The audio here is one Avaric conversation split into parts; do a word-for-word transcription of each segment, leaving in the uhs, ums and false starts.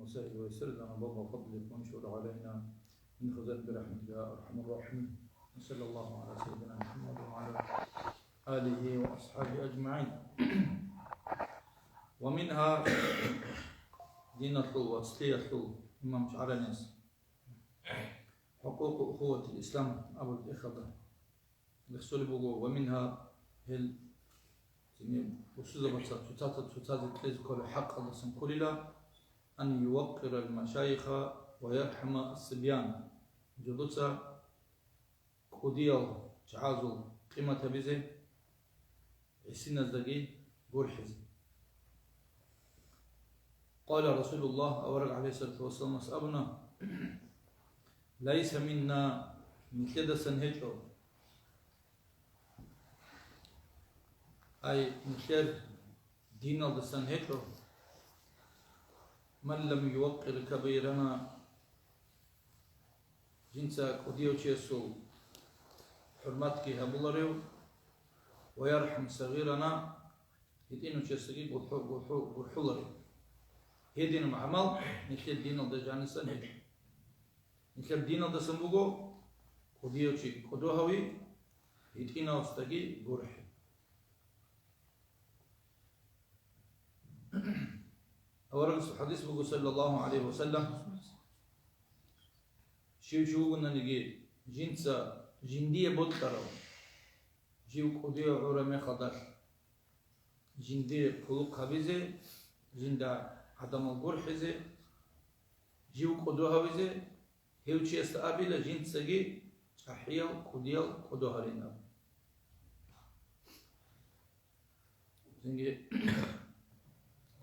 وسائر ويسر لنا باب فضلك وانشر علينا من خزائن برحمتك يا أرحم الراحمين. وصلى الله على سيدنا محمد وعلى آله وأصحابه أجمعين. ومنها دين الحلوة، سلية الحلوة، إمام شعرانيس. حقوق أخوة الإسلام أبو الإخوة. Рехсолеб буго, ва мингьа, гьел, цинги, бусурбабаца цоцазда цоцазе кьезе кколеб хӀакъалдасан кколила, ан юваккъира ал-машайиха ва ярхӀама ас-сибян, жодоца кӀудиял чагӀазул къимат гьабизе, гӀисиназдаги гурхӀизе. Къала Расулуллагь, авараг гӀалайгьиссалату вассаламас абуна: «Лайса минна», нилъедасан гьечӀо. Ай, нилъер диналдасан гьечӀо, «ман лам юваккъир кабирана», жинца кӀудияв чиясул хӀурматги гьабуларев, «ва ярхӀам сагъирана», гьитӀинав чиясдаги гурхӀу-, гурхӀу-, гурхӀуларев. Гьединаб гӀамал нилъер диналда жанисан гьечӀо. Нилъер диналдасан буго кӀудияв чи кӀодо гьави, гьитӀинавасдаги гурхӀи. Аварагасул хӀадис буго, саллаллагьу гӀалайгьи ва саллам, щив чи вугонаниги, жинца жиндие бокьарав, жив кӀудияв гӀураб мехалдалъ, жиндие хъулухъ гьабизе, жинда гӀадамал гурхӀизе, жив кӀодо гьавизе, гьев чиясда абила жинцаги чӀахӀиял кӀудиял кӀодо гьаринаб. Цинги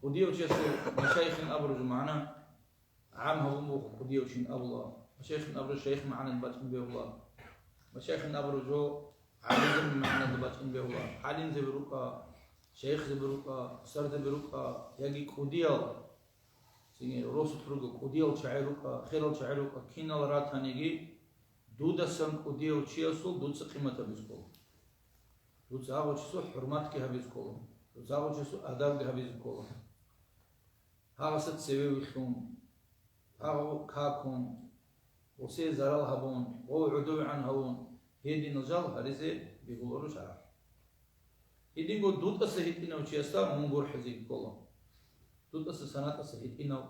кӀудияв чиясул машайихин абураб жо магӀна гӀам гьабун буго, кӀудияв чин абула. Машайихин абураб шайихин магӀнаялда бачӀин бегьула. Машайихин абураб жо гӀалимзабин магӀнаялда бачӀин бегьула. ГӀалимзаби рукӀа, шайихзаби рукӀа, устарзаби рукӀа, яги кӀудиял, цинги росулъ руго, кӀудиял чагӀи рукӀа, херал чагӀи рукӀа, кинал ратаниги, дудасан кӀудияв чиясул дуца къимат гьабизе ккола. Дуца гьав чиясул хӀурматги гьабизе ккола. Дуца гьав чиясул адабги гьабизе ккола. Гьаваса цеве вилълъун, гьав какун, гъосие зарал гьабун, гъов гӀодовегӀан гьавун, гьединал жал гьаризе бегьуларо шаргӀалъ. Гьединго дутӀаса гьитӀинав чиясда мун гурхӀизеги ккола. ДутӀаса санатӀаса гьитӀинав,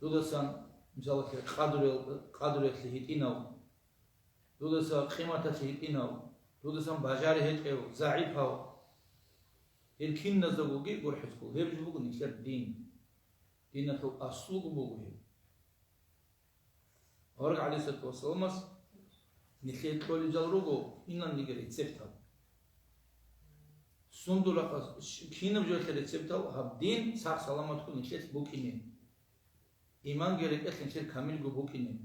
дудасан, мисалалъе, къадруял-, къадруялъе гьитӀинав, дудаса къиматалъе гьитӀинав, дудасан бажари гьечӀев, загӀипав, гьел киназдагоги гурхӀизе ккола. Гьеб жо буго нилъер дин. Диналъул аслуго буго гьеб. Авараг гӀалайгьиссалату вассаламас нилъее кьолел жал руго инанниги рецептал. Сундул рахъалъ щ-, кинаб жоялъе рецептал гьаб дин сах-саламатго нилъелъ букӀине. Иманги рекӀелъ нилъер камилго букӀине,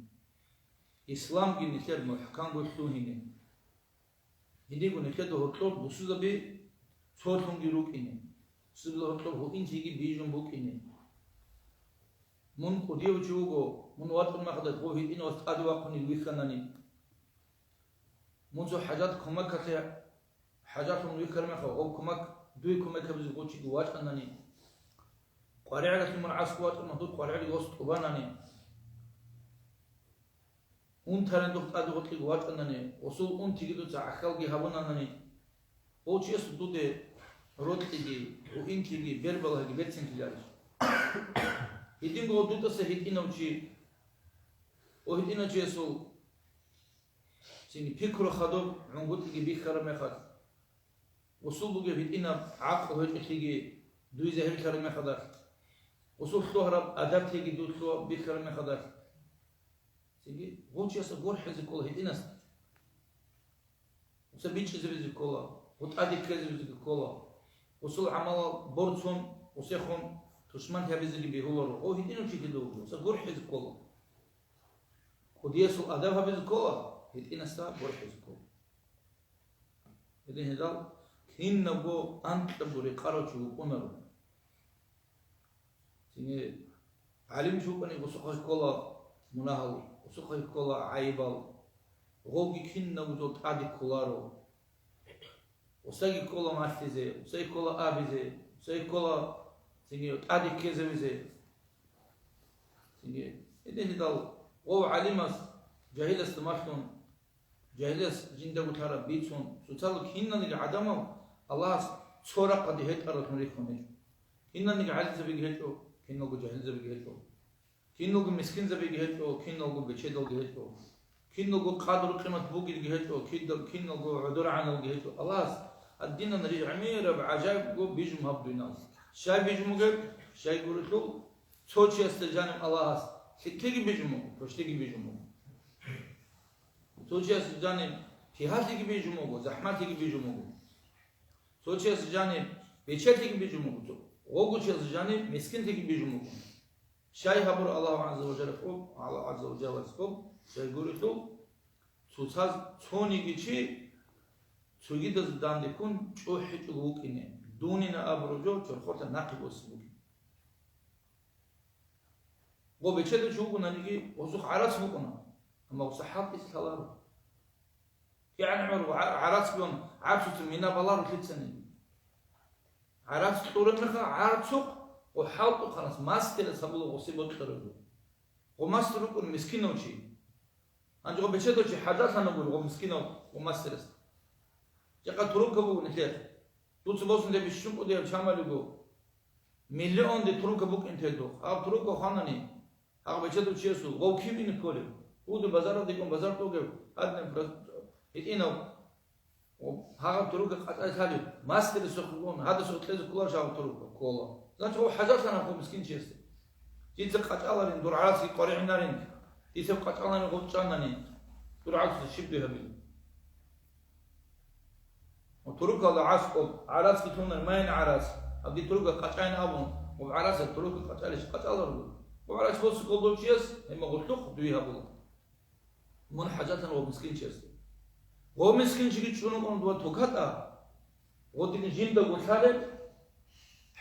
исламги нилъер мухӀканго лъугьине. Гьединго нилъеда гьоркьор бусурбаби цолъунги рукӀине, бусурбабазда гьоркьор гьуинлъиги бижун букӀине. Мун кӀудияв чи вуго, мун вачӀун мехалда гъов гьитӀинавас тӀаде вахъунел вихьанани, мун цо хӀажат кумекалъе хӀажалъун вихьараб мехалъ, гъов кумек, дуе кумек гьабизе гъов чиги вачӀанани, къваригӀелалъе мун гӀаскӀ вачӀун мехалъ дур къваригӀел гъос тӀубанани, унтарин духъ тӀаде гъоркьиги вачӀанани, гъосул унтиги дуца гӀахьалги гьабунанани, гъов чияс дуде рокьиги, гьуинлъиги, бербалагьиги берцинлъиларищ? Гьединго гъов дутӀаса гьитӀинав чи, гъов гьитӀинав чиясул цинги пикру хадуб гӀунгутӀиги бихьараб мехалъ, гъосул бугеб гьитӀинаб гӀакълу гьечӀолъиги дуе загьирлъараб мехалдалъ, гъосул лъугьараб адаб-теги дуе лъугьа-, бихьараб мехалдалъ, цинги гъов чиясда гурхӀизе ккола гьитӀинасда. Гъосда бичӀчӀизабизе ккола, гъов тӀаде ккезабизеги ккола, гъосул гӀамалал борцун, гъосехун тушман гьабизеги бегьуларо, гъов гьитӀинав чи дида вуго, гъосда гурхӀизе ккола. КӀудиясул адаб гьабизе ккола, гьитӀинасда гурхӀизе ккола. Гьедин гьедал кинабго анкьабго рекъарав чи вукӀунаро. Цинги гӀалим чи вукӀани, гъосухъе ккола мунагьал, гъосухъе ккола гӀайибал, гъовги кинабго жо тӀаде кколаро. Гъосдаги ккола малъизе, гъосдаги ккола абизе, гъосдаги ккола цинги тӀаде ккезавизе. Гьединлъидал гъов гӀалимас жагьиласда малъун, жагьилас жиндаго лъараб бицун, цоцазул киналниги гӀадамал Аллагьас цо рахъалде гьетӀаралъун рихьун гьечӀо. Киналниги гӀалимзабиги гьечӀо, киналго жагьилзабиги гьечӀо. Киналго мискинзабиги гьечӀо, киналго бечедалги гьечӀо. Киналго къадру-къимат бугелги гьечӀо, кидал-, киналго гӀодоргӀаналги гьечӀо. Аллагьас гьадинан ригӀмераб гӀажаибго бижун гьаб дуйнал. Щай бижун бугеб? Щайгурелъул, цо чиясда жаниб Аллагьас лъикӀлъиги бижун буго, квешлъиги бижун буго. Цо чиясда жаниб пигьалъиги бижун буго, захӀмалъиги бижун буго. Цо чиясда жаниб бечелъиги бижун буго, гъого чиясда жаниб мискинлъиги бижун буго. Щай гьабур Аллагь гӀазза ва жаллалъул, Аллагь гӀазза ва жаллалъул, щайгурелъул, цоцаз цониги чи цогидаз данде ккун чӀухӀичӀого вукӀине, дунина абураб жо чорхолъа нахъе босизе бугин. Гъо бечедав чи вугонаниги, гъосухъ гӀарац букӀуна, амма гъоса хӀалтӀизе лъаларо. КигӀан гӀумру гӀа-, гӀарацгун гӀарцуцин мина баларо лъицаниги. ГӀарац кьураб мехалъ гӀарцухъ гъо хӀалтӀухъанас мастерас гьабула гъосе бокьарабго. Гъо мастер рукӀун мискинав чи. Гьанже гъо бечедав чи хӀажалъана гури гъо мискинав гъо мастерас. Жакъа турукка буго нилъер. Дуца босун деб бищун кӀудияб чамалиго. Миллионде турукка букӀин тедухъ. Гьаб турукка хванани, гьагъ бечедав чиясул, гъов кив ине кколев? Удур базаралдекӀун базар тӀогев, гьадинаб ра-, гьитӀинав, гьагъаб турукка къачӀай лъалев, мастерасухъ вугони, гьадасухъ кьезе кколарищ гьагъаб турукка? Ккола. Значит, гъов хӀажалъана гъов мискин чиясде. Дица къачӀаларин, дур гӀарацги къваригӀунарин, дица къачӀаларин гъов чӀанани, дур гӀарцуса щиб дуй гьабилеб? Турукалда гӀаскӀоб, гӀарацги тунар, майин гӀарац, абги турукал къачӀайин абун, гъоб гӀараца турукал къачӀалищ къачӀаларго? Гъоб гӀарац босукъол дов чияс, гьеб гъуллъухъ дуе гьабула. Мун хӀажатан гъоб мискинчиясда. Гъоб мискинчиги чӀун вукӀун дова токатӀа, гъодин жиндаго лъалеб,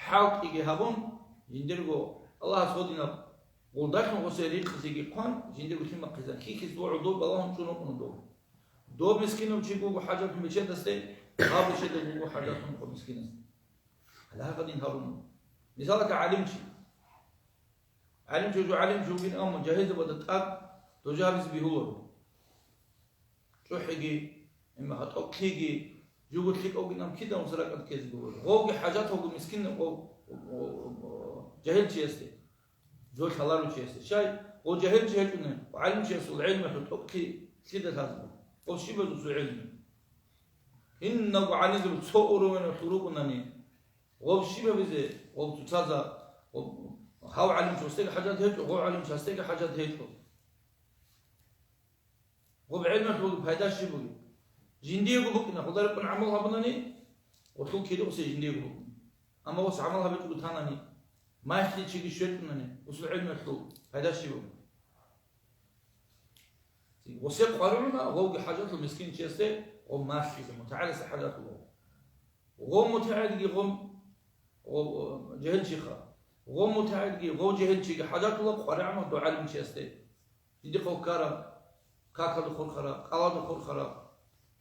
хӀалтӀиги гьабун, жиндирго Аллагьас гъодинаб гъулдалъун гъосие рикъзеги хъван, жиндирго лъимахъизан хьихьизе дов гӀодов балагьун чӀун вукӀун дов. Дов мискинав чи вуго хӀажатун бечедасде, гьав бечеда вуго хӀажатун гъо мискинасде. Гьале гьагъадин гьарун. Мисалалъе, гӀалимчи. ГӀалимчи жо гӀалимчи вугин, амма жагьилзабазда тӀад дожо гьабизе бегьуларо. ЧӀухӀиги, имма гьатӀоб лъиги, жуго лъикӀавгин, ам кида унса ракӀад ккезе гуро. Гъовги хӀажат гьавго мискин гъов, гъов, гъов, жагьилчиясде. Жо лъаларучиясда. Щай, гъо жагьилчи гьечӀони, гӀалимчиясул гӀелмалъул тӀокӀлъи лъида лъазабу? Гъо щибазул цо гӀелму? Гьиннаго гӀалимзаб цо уровеналъул рукӀунани, гъо щиб гьабизе, гъо цоцаза, гъо, гьав гӀалимчи гъосеги хӀажат гьечӀо, гъо гӀалимчи гьасеги хӀажат гьечӀо. Гъоб гӀелмалъул пайда щиб бугеб? Жиндиего букӀина, гъодарикъун гӀамал гьабунани, гъолъул кири гъусе жиндиего букӀина. Амма гъос гӀамал гьабичӀого танани, махличиги щвечӀунани, гъусул гӀелмалъул пайда щиб бугеб? Гъусе къваригӀуна, гъовги хӀажатлъул мискинчиясде, гъо махлизе, мутагӀиласе хӀажатлъула. Гъо мутагӀилги гъо, гъо, жагьилчиха. Гъо мутагӀилги гъо жагьилчиги хӀажатула къваригӀуна дугӀалимчиясде. Жиндихъ ккараб, какалда хурхараб, кӀалалда хурхараб,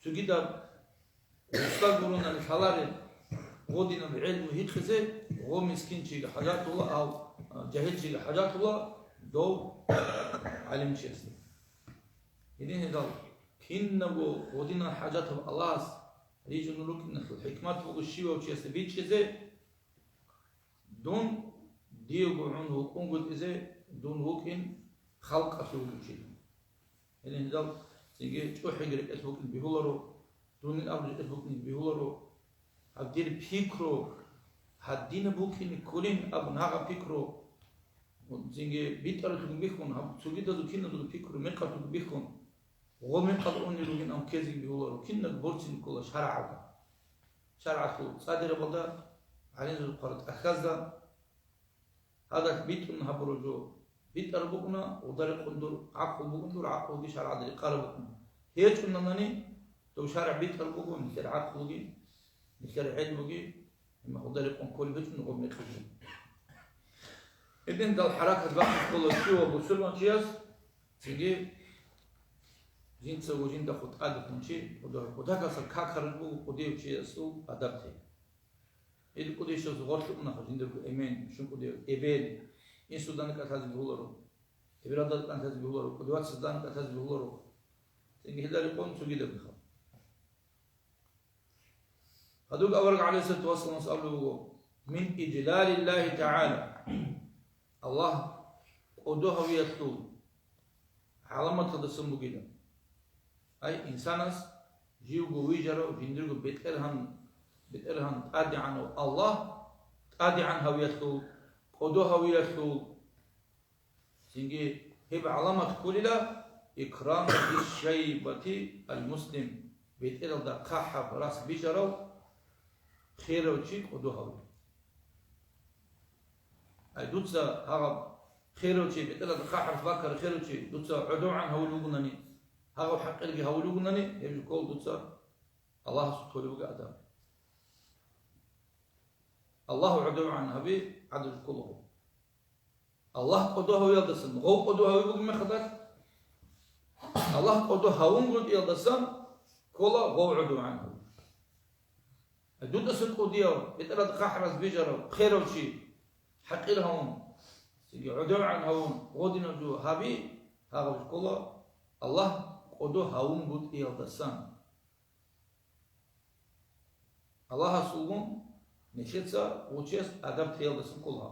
цогидаб устар гуронани лъалареб, гъодинаб гӀелму гьикъизе, гъо мискинчиги хӀажатула, ав, а, жагьилчиги хӀажатула дов гӀалимчиясде. Гьедин гьедал, кинабго гъодинал хӀажатаб Аллагьас рижун рукӀиналъул хӀикмат буго щивав чиясда бичӀчӀизе, дун диего гӀун вукӀунгутӀизе, дун вукӀин халкъалъе вукӀинчи. Гьедин гьедал цинги чӀухӀиги рекӀелъ букӀин бегьуларо, дунин абу рекӀелъ букӀин бегьуларо. Гьаб дир пикру, гьадина букӀине кколин абун гьагъа пикру, цинги битӀаралъугун бихьун, гьаб цогидазул киназул пикру мекъалъугун бихьун, гъо мекъал унел ругин ам ккезеги бегьуларо, кинаб борцин ккола шаргӀалда. ШаргӀалъул цӀадирабалда, гӀалимзабазул хъвараб тӀахьазда, гьадалъ битӀун гьабураб жо битӀараб букӀуна, гъодарихъун дур гӀакълу бугун, дур гӀакълуги шаргӀалда рекъараб букӀуна. ГьечӀунанани, дов шаргӀ битӀараб буго, нилъер гӀакълуги, нилъер гӀелмуги, гьимма гъодарихъун кколеб гьечӀун гъоб мекъиги. Гьедин дал хӀаракат бахъун ккола щивав бусурманчияс, цинги жинцаго жинда хутӀаде ккун чи, кӀудияв, кӀудакалъа какараб буго кӀудияв чиясул адаб тей. Ил кӀудияв чиясул гъорлъ унахъа жиндирго эмен, щун кӀудияв эбел, инсуда никӀа лъазе бегьуларо. Эбелалда кӀантазе бегьуларо, кӀудияв вацазда кӀантазе бегьуларо. Цинги гьелда рекъон цогидаб мехалъ. Гьадуги авараг гӀалайгьиссалату вассаламас абулеб буго: «Мин иджлалиллагьи тагӀала», Аллагь кӀодо гьавиялъул гӀаламаталдасан бугила. Ай, инсанас живго вижарав, жиндирго бетӀергьан, бетӀергьан ТӀадегӀанав Аллагь, тӀадегӀан гьавиялъул, кӀодо гьавиялъул, цинги гьеб гӀаламат кколила: икрам бишшайбати ал-муслим, бетӀералда хъахӀаб рас бижарав херав чи кӀодо гьавула. Ай, дуца гьагъаб херав чи, бетӀералда хъахӀарас баккарав херав чи, дуца гӀодовгӀан гьавулев вугунани, гьагъав хӀакъирги гьавулев вугунани, гьеб жо ккола дуца Аллагьасул толеб бугеб адам. Аллагь гӀодовгӀан гьаби гӀадаб жо кколаго. Аллагь кӀодо гьавиялдасан, гъов кӀодо гьавиялъ бугеб мехалда, Аллагь кӀодо гьавунгутӀиялдасан ккола гъов гӀодовгӀан гьави. Дудасан кӀудияв, бетӀералда хъахӀарас бижарав, херав чи, хӀакъир гьавун, цинги гӀодовгӀан гьавун, гъодинаб жо гьаби, гьагъаб жо ккола Аллагь кӀодо гьавунгутӀиялдасан. Аллагьасулгун нилъеца гъов чияс адаб теялдасан ккола.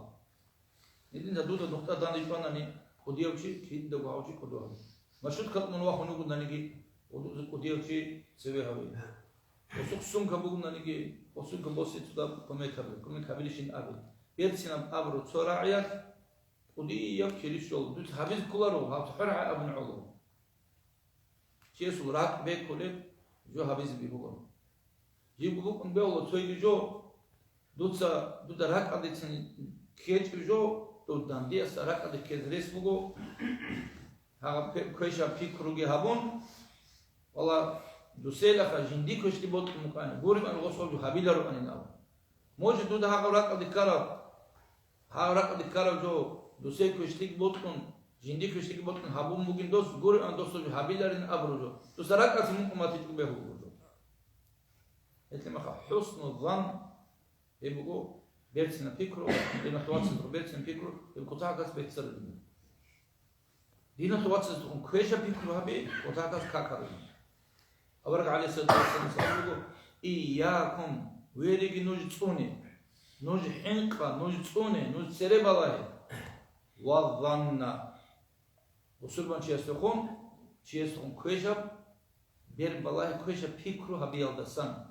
Гьединлъидал дуда нухда данде чӀванани, кӀудияв чи, киндаго гьав чи кӀодо гьаве. Маршруткалъ мун вахун вугонаниги, кӀудияв чи цеве гьаве. Гъосухъ сумка бугонаниги, гъосухъ босе цо дагь кумек гьабе, кумек гьабилищин абе. Берцинаб абураб цо рагӀиялъ кӀудияв килищ гьоло, дуца гьабизе кколаро, гьав цохӀо рагӀи абун гӀоло. Чиясул ракӀ бекулеб жо гьабизе бегьуларо. Живго букӀун бегьула цоги жо, дуца, дуда ракӀалдецин ккечӀеб жо, дов дандиясда ракӀалде ккезе рес буго, гьагъаб кве-, квешаб пикруги гьабун, валлагь, дуселаха жинди квешлъи бокьун букӀани, гуребани гъосул жо гьабилароанин абун. Може, дуда гьагъав ракӀалде ккараб, гьагъав ракӀалде ккараб жо, дусей квешлъиги бокьун, жинди квешлъиги бокьун гьабун бугин дос, гуребан досул жо гьабиларин абураб жо. Дуса ракӀалъе мукъумат гьечӀого бегьуларо жо. Гьелъимаха хӀусну зан, гьеб буго берцинаб пикру, гьеб нахъ вацазухъ берцинаб пикру, гьеб кутакас беццараб. Диналъул вацазухъун квеша пикру гьаби, кутакас какаруна. Авараг гӀалайгьиссалату вассаламас абулеб буго: «Ийякум, вереги нуж цӀуне, нуж хӀинкъа, нуж цӀуне, нуж цере балагье». Ва занна. Бусурбан чиясухъун, чиясухъун квешаб, бер балагье квешаб пикру гьабиялдасан.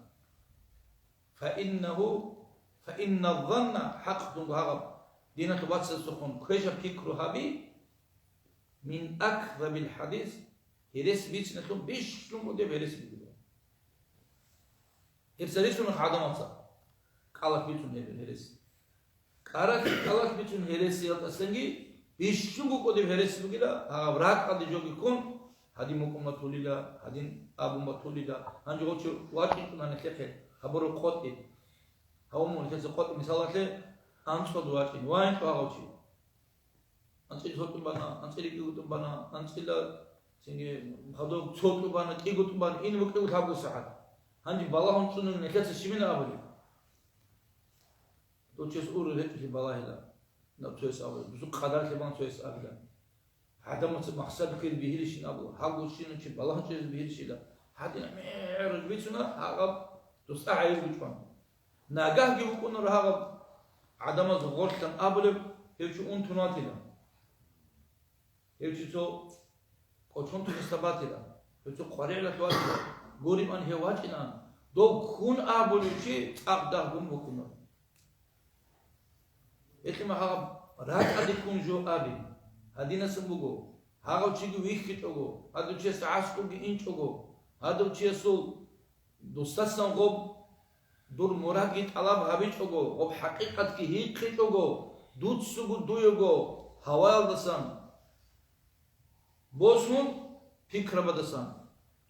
Фаиннагьу, фаинна занна, хӀакъ дунго гьагъаб, диналъул вацазухъун квешаб пикру гьаби, мин акзабил хӀадис, гьерес бициналъул бищун кӀудеб гьерес бугеб. Гьеб царисунах гӀадамаца кӀалат бицун гьеб гьерес. КӀаралъи кӀалат бицун гьересиялдасанги бищунго кӀудеб гьерес бугила, гьаб ракӀалде жоги ккун, гьадин мукъуматулила, гьадин абун батулила, гьанже гъов чи вачӀинчӀуна нилъехъе, гьабураб къотӀи. Гьав мун нилъеца къотӀи мисалалъе анцӀго вачӀин, вайинчӀо гьав чи. АнцӀила цо тӀубана, анцӀила кӀиго тӀубана, анцӀила цинги хадуб цо тӀубана, кӀиго тӀубана, ин букӀиго лъабго сахӀат. Гьанже балагьун цӀунун нилъеца щибина абулеб? Дов чияс ургъел гьечӀолъи балагьила, наб цояс абула, дусул къадарлъи бан цояс абила. ГӀадамаца махсад ккезе бегьилищин абула, гьагучинав чи балагьун чӀезе бегьилищила. Гьадинаб мегӀераж бицуна, гьагъаб дус гӀайиб бучӀван. Нагагьги вукӀунаро гьагъаб гӀадамаз гъорлъан абулеб, гьев чи унтун ватила. Гьев чи цо кӀочон тунисда батила, гьев цо къваригӀелалъ ватила, гуребан гьев вачӀинан, дов ккун абулев чи цӀакъ дагьгун вукӀунаро. Гьелъимаха гьаб ракӀалде ккун жо аби, гьадинасан буго, гьагъав чиги вихьичӀого, гьадав чияс гӀаскӀурги инчӀого, гьадав чиясул дусасан гъоб дур мурадги тӀалаб гьабичӀого, гъоб хӀакъикъатги гьихъичӀого, дуцаго дуего гьаваялдасан босун, пикрабадасан.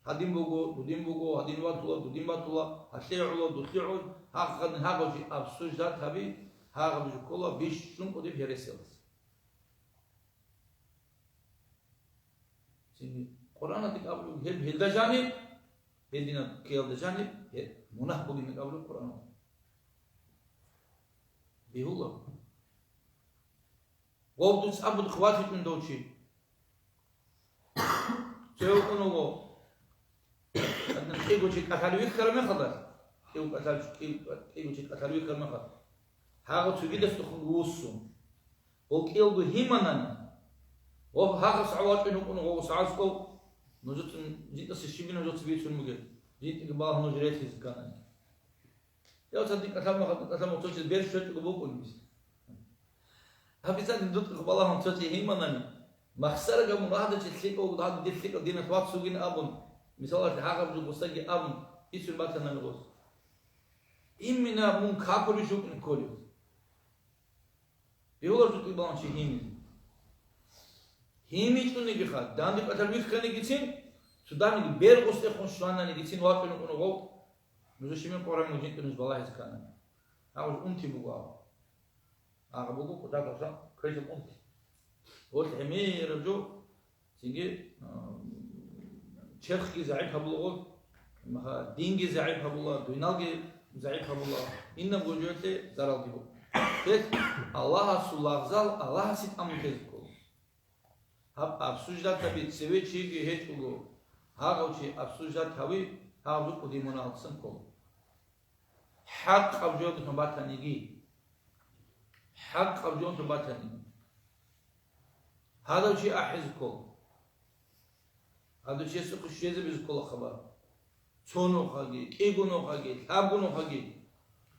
Гьадин буго, дудин буго, гьадин ватула, дудин батула, гьалъие гӀоло, дулъие гӀоло, гьагъ-, гьагъав чи абсуждат гьаби, гьагъаб жо ккола бищун кӀудеб гьересиялдаса. Цинги Къуръаналда абулеб, гьеб гьелда жаниб, гьединаб ккеялда жаниб, гьеб мунагь бугин абулеб Къуръаналда. Бегьула. Гъов дуца абун хватичӀун дов чи. Цеве вукӀун вуго. Гьадин кӀиго чи кӀалъалев вихьараб мехалда, кӀиго кӀалъалев, кӀи-, кӀиго чи кӀалъалев вихьараб мехалда, гьагъав цогидасдехун вуссун. Гъов кӀиялго гьиманани, гъов гьагъас гӀавачӀун вукӀун, гъов сагӀасков нужецин жинтӀасе щибин нужеца бицун бугеб, жинтӀиги балагь нуж релъизе кканани. Я цадин кӀалъамахъ, кӀалъамахъ цо чи бер щвечӀого букӀун бис. Гьаб бицадин дутӀа балагьун цо чи гьиманани, махсара гамун гьадачи лъикӀав, гьадин дир лъикӀав динас вац вугин абун, мисалалъе, гьагъаб жо гъосдаги абун, ицун батанани гъос. Имина мун капурищ вукӀин кколев. Бегьулар жо тӀибалан чи гьимизе. ГьимичӀунигиха, данде кӀалъал вихьанигицин, цо даниги бергъустехун щвананигицин вачӀун вукӀун гъов, нужер щибин къоран мужинтӀун нуж балагьизе кканани. Гьав унти буго гьав. Агъа буго кӀудагъалда квешаб унти. Гъолъ гӀемераб жо, цинги, а, черхги загӀип гьабулаго, ха, динги загӀип гьабула, дуйналги загӀип гьабула, инабго жоялъе заралги буго. Гьелъ Аллагьасул лагъзал Аллагьасе тӀамун тезе ккола. Гьаб обсуждать гьаби цеве чиги гьечӀого, гьагъав чи обсуждать гьави, гьагъаб жо кӀудияб мунагьалдасан ккола. ХӀакъаб жо батаниги. ХӀакъаб жо батаниги. Гьадав чи ахӀизе ккола. Гьадав чиясухъе щвезабизе ккола хабар. Цо нухаги, кӀиго нухаги, лъабго нухаги.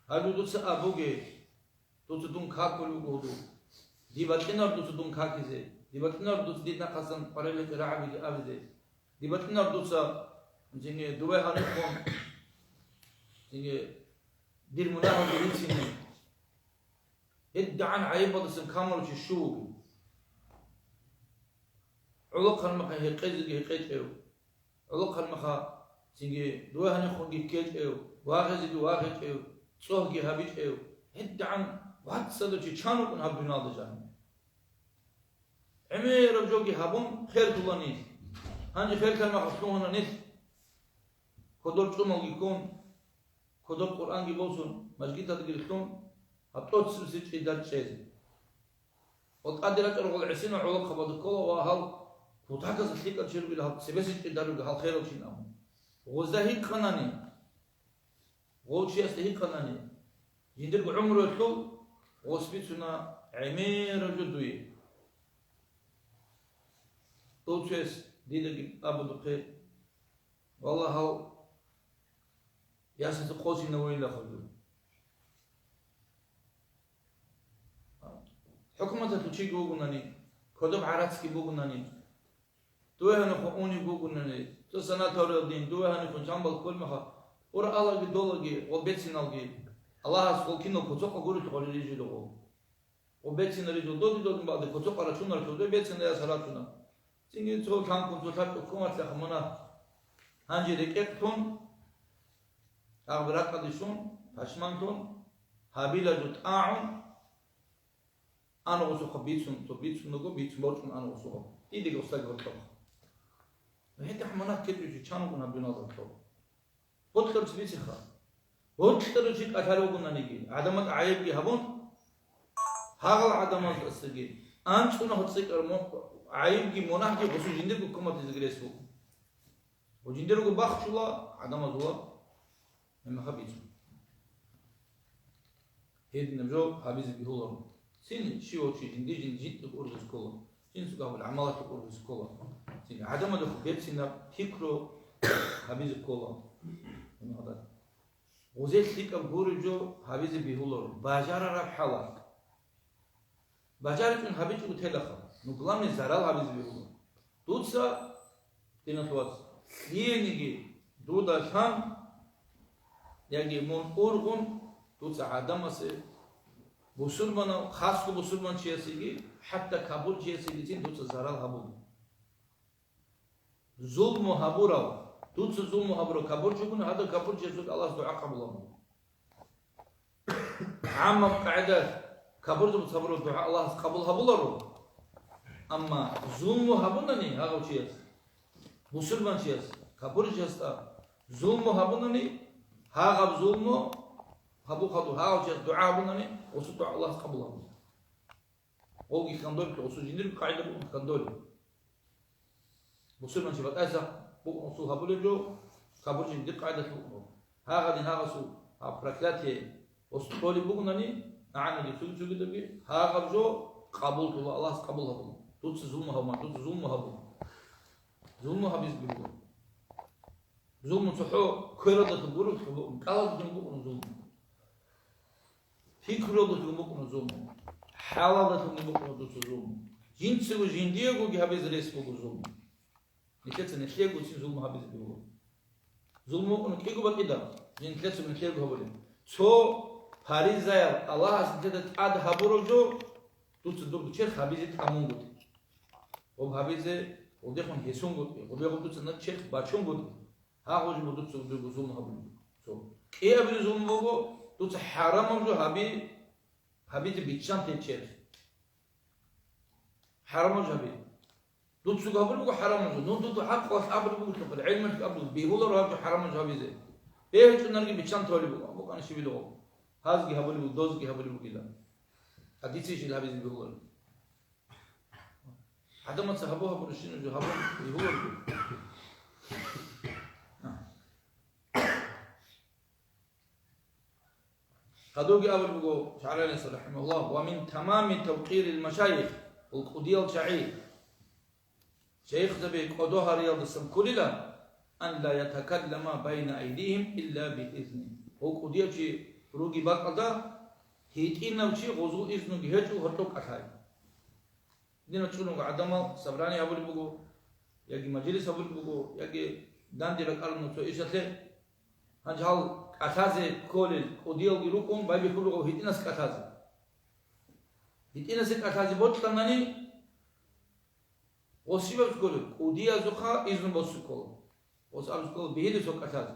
Гьаб дуца абуге, дуца дун какулев вуго гьудул. Диб бакьинар дуца дун какизе. Диб бакьинар дуца дид нахъасан къварилъи рагӀабиги абизе. Диб бакьинар дуца, цинги, дуве гьанихъун, цинги, дир мунагьалги рицине. ГьедигӀан гӀайибалдасан камурав чи щив вугев? ГӀолохъанмаха гьекъезеги гьекъечӀев, гӀолохъанмаха цинги дуве гьанихъунги ккечӀев, вагъизеги вагъичӀев, цӀогьги гьабичӀев, гьедигӀан вацазда чи чан вукӀун гьаб дуниялда жаниб? ГӀемераб жоги гьабун, херлъула нилъ. Гьанже херлъанмаха лъугьуна нилъ. Кодор чӀумалги ккун, кодоб Къуръанги босун, мажгиталдаги рилълъун, гьаб тӀоцебесеб чӀидар чӀезе. Ва тӀаде рачӀарал гъол гӀисинал гӀолохъабазда ккола ва гьал кутаказ лъикӀал чи ругел, гьал цебесеб чӀидар ругел, гьал херал чин абун. Гъозда гьикъанани, гъов чиясда гьикъанани, жиндирго гӀумруялъул гъос бицуна гӀемераб жо дуе. Дов цояс дидаги абулухъе, валлагь, гьав ясаца хъосинавайилахъазул. ХӀукуматалъул чиги вугунани, кодоб гӀарацги бугунани, дуе гьанихъун унеб бугунани, цо санаториялдин, дуе гьанихъун чамбал кколмаха, ура алаги долаги ва бециналги, Аллагьас гъол кинал куцахъа гурелъул гъорилижилугъу. Ва бецинаризул доди-додин бакъди куцо къарачунар чуде бецинарияс гьарачуна. Цинги цо лъанкъун цо лъачӀо ккун вацлъаха мунагь. Гьанже рекӀекълъун, агъби ракӀалдилъун, пашманлъун, гьабила жо тӀагӀун, ана гъусухъа бицун, цо бицун буго, бицун борчӀун ана гъусухъа. Дидеги гъусдаги гьоркьоб. ГьетахӀ мунагь ккечӀо чи чан вукӀун гьаб дуналда гьоркьоб. Гьоркьор цебесеха. Гьоркьор чи кӀалъал вугонаниги, гӀадамал гӀайибги гьабун, гьагъал гӀадамаздасаги анцӀунагь цӀикӀкӀар мо-, гӀайибги мунагьги гъусу жиндирго куматизеги рес буго. Ва жиндирго бахчула гӀадамазула гьемаха бицун. Гьединаб жо гьабизе бегьуларо. Цин щивав чи жинди-жинди жинцӀго ургъизе ккола, жинцӀго гьабул гӀамалалъе ургъизе ккола. Цин гӀадамазухъ берцинаб пикру гьабизе ккола. Гъузе лъикӀаб гуреб жо гьабизе бегьуларо, бажарараб хӀалалъ. БажаричӀун гьабичӀого телаха, ну, главный, зарал гьабизе бегьула. Дуца, диналъ вац, лъиениги дуда лъан, яги мун ургъун, дуца гӀадамасе, бусурманав, хасго бусурманчиясеги, хӀатта капурчиясегицин дуца зарал гьабула. Зулму гьабурав, дуца зулму гьабурав капурчи вугони, гьадав капурчиясул Аллагьас дугӀа къабул гьабула. ГӀаммаб къагӀида, капурзабаз гьабураб дугӀа Аллагьас къабул гьабуларо. Амма зулму гьабунани гьагъав чияс, бусурманчияс, капурчиясда зулму гьабунани, гьагъаб зулму гьабухъалъул гьагъав чияс дугӀа гьабунани, гъусул дугӀа Аллагьас къабул гьабула. Гъолги хьандолеб, гъусул жиндирго къагӀида буго хьандолеб. Мусульманчи батӀайса букӀун усул гьабулеб жо, кабуржин дир къайдалъ букӀун. Гьагъадин гьагъасул гьаб проклятие гъос кьолеб бугунани, нагӀана дир цуги-цугидабги, гьагъаб жо къабуллъула, Аллагьас къабул гьабула. Дуца зулму гьабуна, дуца зулму гьабуна. Зулму гьабизеги буго. Зулму цохӀо квералдалъун гурелъул букӀун, кӀалалдалъун букӀун зулму. Пикруялдалъун букӀун зулму. ХӀалалдалъун букӀун дуца зулму. Жинцаго жиндиягоги гьабизе рес буго зулму. Нилъеца нилъеегоцин зулму гьабизе буго. Зулму букӀун кӀиго бакӀида, нилъеца нилъеего гьабулеб. Цо паризаял Аллагьас нилъеда тӀад гьабураб жо, дуца дурго черх гьабизе тӀамунгутӀи. Гъоб гьабизе гъудехун гьесунгутӀи, гъубегъуб дуца на черх бачунгутӀи. Гьагъужи дуца дуго зулму гьабулеб. Цо кӀиабилеб зулму буго, дуца хӀарамаб жо гьаби, гьабизе биччан течер. ХӀарамаб жо гьаби. Дуца гьабулеб буго хӀарамаб жо. Ну, дуда гӀакълалъ абулеб буго, гӀелмалъ абулеб, бегьуларо гьаб жо хӀарамаб жо гьабизе. БегьичӀо нарги биччан толеб буго, букӀана щибила гъо. Гьазги гьабулеб буго, дозги гьабулеб бугила. А дица ишил гьабизе бегьуларо. ГӀадамаца гьабу-гьабурищинаб жо гьабун бегьуларго. Гьадурги абулеб буго ШагӀраница, рахӀимагьуллагь: «Ва мин тамами тавкъирил машайих», ва кӀудиял чагӀи, шайихзаби кӀодо гьариялдасан кколила, «ан ла ятакаллама байна айдихим илла би изни». Гъов кӀудияв чи ругеб бакӀалда, гьитӀинав чи гъозул изнуги гьечӀо гьоркьоб кӀалъай. Дина чӀун руго гӀадамал, собрание гьабулеб буго, яги мажлис гьабулеб буго, яги данде ракӀараб цо ишалъе. Гьанже гьал кӀалъазе кколел кӀудиялги рукӀун, байбихьулеб гъов гьитӀинас кӀалъазе. ГьитӀинасе кӀалъазе бокьанани, гъос щибаб кколеб? КӀудиязухъа изну босун ккола. Гъос абизе ккола, бегьиле цо кӀалъазе,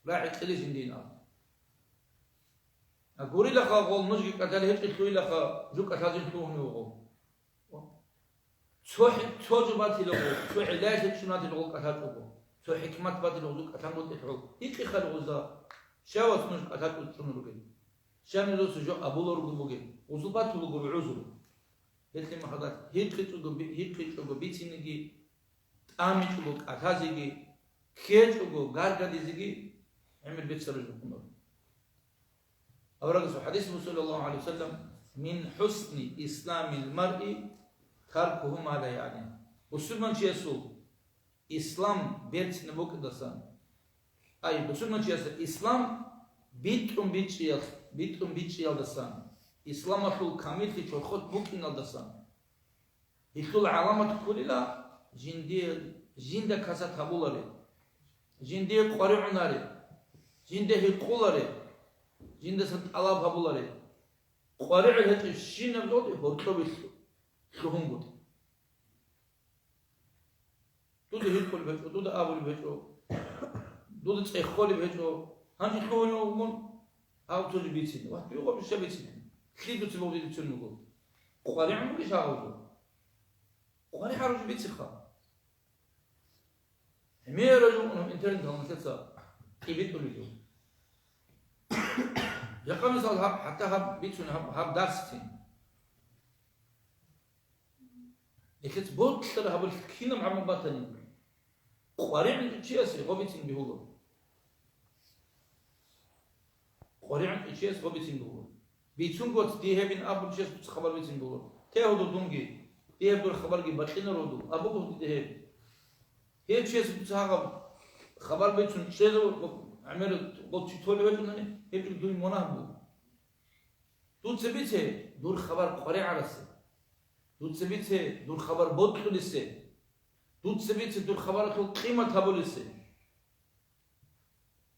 рагӀи кьилищ жиндиин абун. А гурилаха гъол, нужги кӀалъалел гьечӀелъулилаха, жо кӀалъазе лъугьунев гъов. Цо хӀи-, цо жо батила гъол, цо гӀиллаялъе чӀун батила гъол кӀалъачӀого, цо хӀикмат батила гъозул кӀалъан гъотӀилъ гӀол. Гьикъи хал гъозда, щавас нуж кӀалъачӀого чӀун ругел? Щай нужеца жо абуларого бугел? Гъозул батулагури гӀузру. Гьелъие махадат гьикъичӀого би-, гьикъичӀого бицинеги, тӀамичӀого кӀалъазеги, ккечӀого гаргадизеги гӀемер беццараб жо букӀунаро. Аварагасул хӀадис буго, саллаллагьу гӀалайгьи ва саллам: «Мин хӀусни исламил маръи таркугьу ма ла ягӀни». Бусурманчиясул ислам берцинаб букӀиндасан, ай, бусурманчиясда ислам битӀун бичӀчӀиялъ-, битӀун бичӀчӀиялдасан, исламалъул камиллъи чорхолъ букӀиналдасан. Гьелъул гӀаламат кколила, жиндие, жинда касат гьабулари, жиндие къваригӀунари, жинда гьикъулари, жиндасан тӀалаб гьабулари. КъваригӀел гьечӀебщинаб жоги гьоркьобе лъу-, лъугьунгутӀи. Дуда гьикъулеб гьечӀо, дуда абулеб гьечӀо, дуда цӀехолеб гьечӀо. Гьанже лъугьунев вугун, гьав цо жо бицине. Ва, дуе гъоб жо бицин. Лъие дуца гъоб жо бицун буго? КъваригӀун бугищ гьав жо? КъваригӀараб жо бициха. ГӀемераб жо букӀуна интернеталда нилъеца тӀибитӀулеб жо. Жакъа мисал гьаб, хӀатта гьаб бицун, гьаб, гьаб дарсцин. Нилъеца боцӀлъараб гьабулелъул кинаб гӀамал батани, къваригӀун чиясе гъоб бицин бегьула. КъваригӀун чиясе гъоб бицин бегьула. Бицунго, дие гьебин абун чияс дуца хабар бицин бегьула. Те гьудул дунги, дие гьеб дур хабарги бакьинаро гьудул, абуго гьудул дие гьеб. Гьев чияс дуца гьаб хабар бицун чӀезавурго, гӀемер гъов чи толев гьечӀонани, гьеб дуй мунагь буго. Дуца бице дур хабар къваригӀарасе. Дуца бице дур хабар бокьулесе. Дуца бице дур хабаралъул къимат гьабулесе.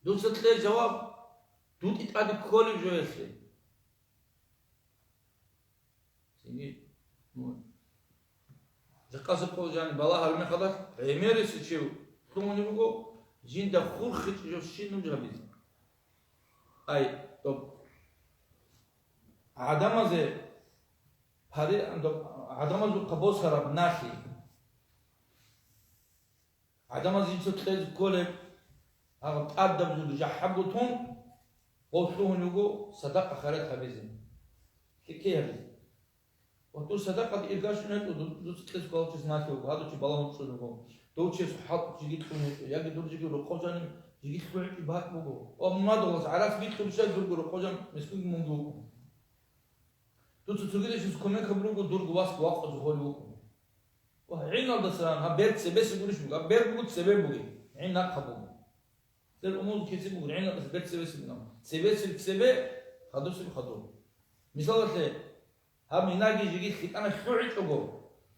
Дуца кье жаваб, дутӀи тӀаде кколеб жоялъе. Цинги, ну, жакъасеб къо жани балагьараб мехалда, гӀемерисев чи лъугьунеб буго, жинда хурхичӀебщинаб жо гьабизе. Ай, тӀоб. ГӀадамазе пари-, тӀоб, гӀадамазухъа босараб налъи. ГӀадамаз жинца кьезе кколеб, гьаб тӀадаб жуги жахӀабго тун, гъов лъугьун вуго садакъа-хайрат гьабизе. ЛъикӀлъи гьабизе. Ва дур садакъаде иргащун гьечӀо, ду-, дуца кьезе кколев чияс налъи вуго, гьадав чи балагьун чӀун вуго. Дов чиясул хӀал жиги кьун гьечӀо, яги дур жиги рокъов жанив жиги лъугӀи бакӀ буго. Ва мадугьалас гӀарац бикьулищ дурго рокъов жан мискинги мунги вукӀун. Дуца цогидашица кумек гьабуруго, дурго вас вакъазе холев вукӀун. Ва гӀиналдаса ран, гьаб бер цебесеб гурищ буго, гьаб бер буго цебе бугеб, гӀин нахъа буго. Бер умул киси буго, гӀиналдаса бер цебесеб бугеб. Цебесеб цебе, хадусеб хадур. Мисалалъе, гьаб минаги жиги лъикӀана лъугӀичӀого,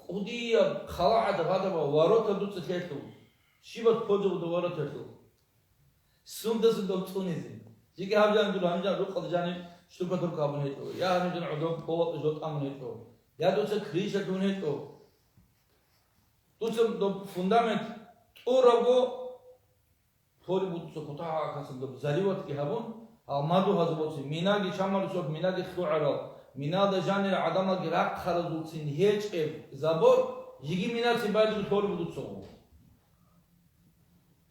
кӀудияб хъалагӀада гьадаб ворота дуца лъелъул, щибат подобуда вороталъул. Сундасан доб цӀунизе. Жиги гьаб жан дур гьанжан рукъалда жаниб штукатурка гьабун гьечӀо, я гьанжан гӀодоб поло жо тӀамун гьечӀо, я дуца крыша тун гьечӀо. Дуца доб фундамент тӀураго, Толи буцо кутагьалкасан доб зариватги гьабун, гьал мадугьазул боци, минаги чамалисеб минаги лъугӀарал, миналда жанир гӀадамалги рахъаразулцин гьечӀеб забор, жиги минацин байдулъ толи будуцаго.